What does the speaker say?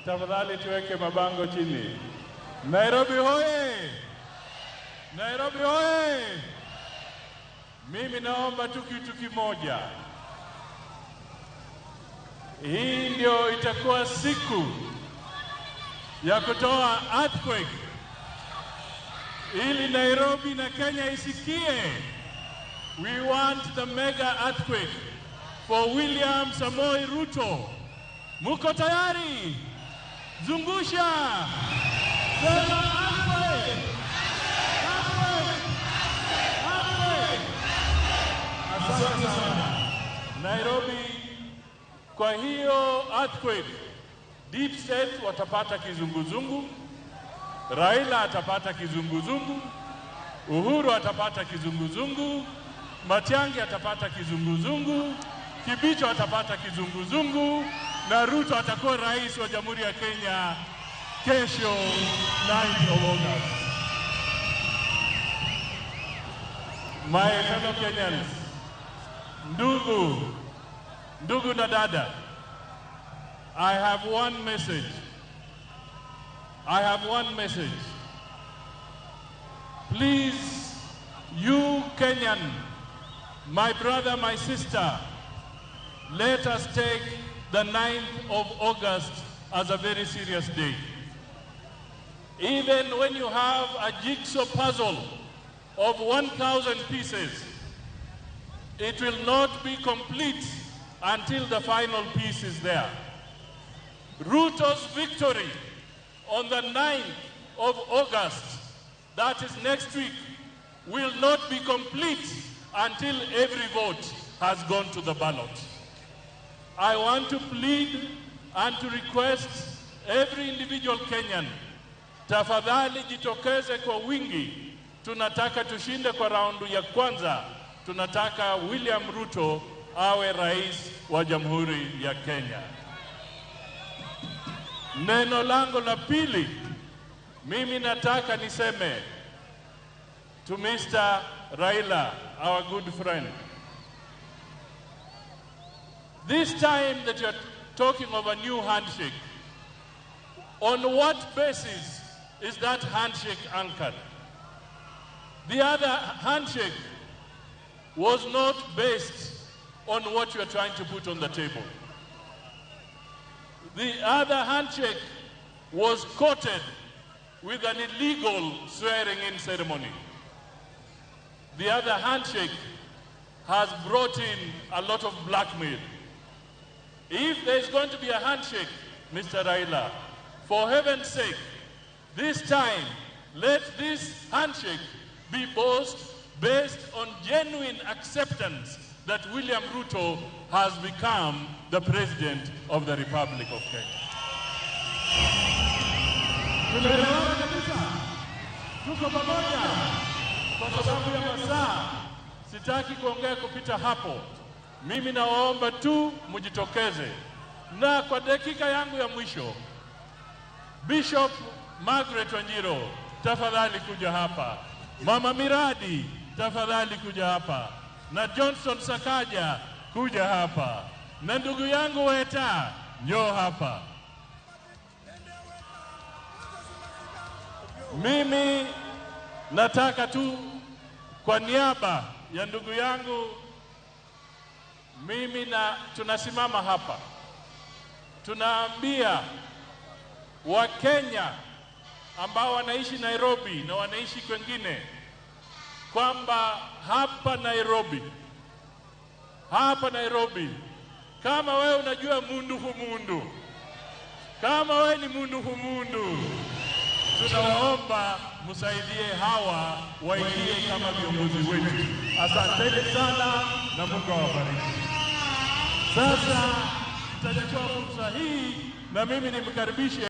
Tafadhali tuweke mabango chini. Nairobi hoye! Nairobi hoye! Mimi naomba tu kitu kimoja. Hii ndio itakuwa siku ya kutoa earthquake ili Nairobi na Kenya isikie. We want the mega earthquake for William Samoei Ruto. Muko tayari? Zungusha. Sema earthquake. Earthquake. Earthquake. Asante sana. Nairobi, kwa hiyo earthquake, deep state watapata kizunguzungu, Raila atapata kizunguzungu, Uhuru atapata kizunguzungu, Matiang'i atapata kizunguzungu, Kibicho atapata kizunguzungu na Ruto atakuwa rais wa Jamhuri ya Kenya kesho 9th of August. My fellow Kenyans, ndugu, ndugu na dada, I have one message. I have one message. Please, you Kenyan, my brother, my sister, let us take the 9th of August as a very serious day. Even when you have a jigsaw puzzle of 1,000 pieces, it will not be complete until the final piece is there. Ruto's victory on the 9th of August, that is next week, will not be complete until every vote has gone to the ballot. I want to plead and to request every individual Kenyan, tafadhali jitokeze kwa wingi. Tunataka tushinde kwa raundi ya kwanza. Tunataka William Ruto awe rais wa Jamhuri ya Kenya. Neno langu la pili, mimi nataka niseme to Mr. Raila, our good friend. This time that you're talking of a new handshake, on what basis is that handshake anchored? The other handshake was not based on what you're trying to put on the table. The other handshake was coated with an illegal swearing-in ceremony. The other handshake has brought in a lot of blackmail. If there is going to be a handshake, Mr. Raila, for heaven's sake, this time, let this handshake be based on genuine acceptance that William Ruto has become the President of the Republic of Kenya. Tunaelewana kabisa? Tuko pamoja? Kwa sababu ya masaa, sitaki kuongea kupita hapo. Mimi nawaomba tu mjitokeze. Na kwa dakika yangu ya mwisho, Bishop Margaret Wanjiru, tafadhali kuja hapa. Mama Miradi, tafadhali kuja hapa. Na Johnson Sakaja, kuja hapa. Na ndugu yangu Weta, njoo hapa. Mimi nataka tu kwa niaba ya ndugu yangu, mimi na tunasimama hapa, tunaambia Wakenya ambao wanaishi Nairobi na wanaishi kwengine kwamba hapa Nairobi, kama wewe unajua mundu humundu, kama wewe ni mundu humundu, tunawaomba msaidie hawa waingie kama viongozi wetu. Asanteni sana na Mungu awabariki. Sasa nitachukua fursa hii na mimi nimkaribishe